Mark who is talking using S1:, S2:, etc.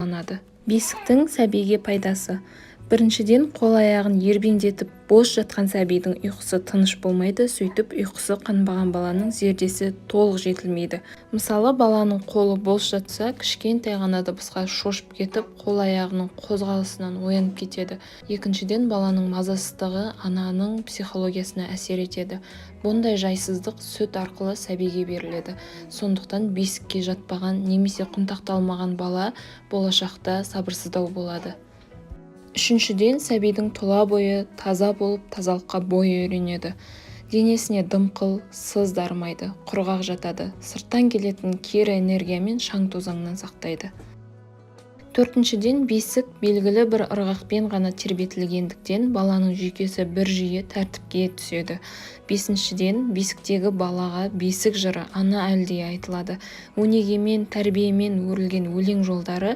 S1: пайдаланады. Бесіктің сәбиге пайдасы. Біріншіден, қол-аяғын ербеңдетіп бос жатқан сәбидің ұйқысы тыныш болмайды, сөйтіп ұйқысы қанбаған баланың зердесі толық жетілмейді. Мысалы, баланың қолы бос жатса, кішкентай ғана дыбысқа шошып кетіп, қол-аяғының қозғалысынан оянып кетеді. Екіншіден, баланың мазасыздығы ананың психологиясына әсер етеді. Бұндай жайсыздық сүт арқылы сәбиге беріледі. Сондықтан бесікке жатпаған немесе құнтақталмаған бала болашақта сабырсыздау болады. Үшіншіден, сәбидің тұла бойы таза болып, тазалыққа бойы үйренеді. Денесіне дымқыл, сыз дарымайды, құрғақ жатады, сырттан келетін кері энергия мен шаң-тозаңнан сақтайды. Төртіншіден, бесік белгілі бір ырғақпен ғана тербетілгендіктен, баланың жүйкесі бір жүйе тәртіпке түседі. Бесіншіден, бесіктегі балаға бесік жыры, ана әлдиі айтылады. Өнегемен, тәрбиемен өрілген өлең жолдары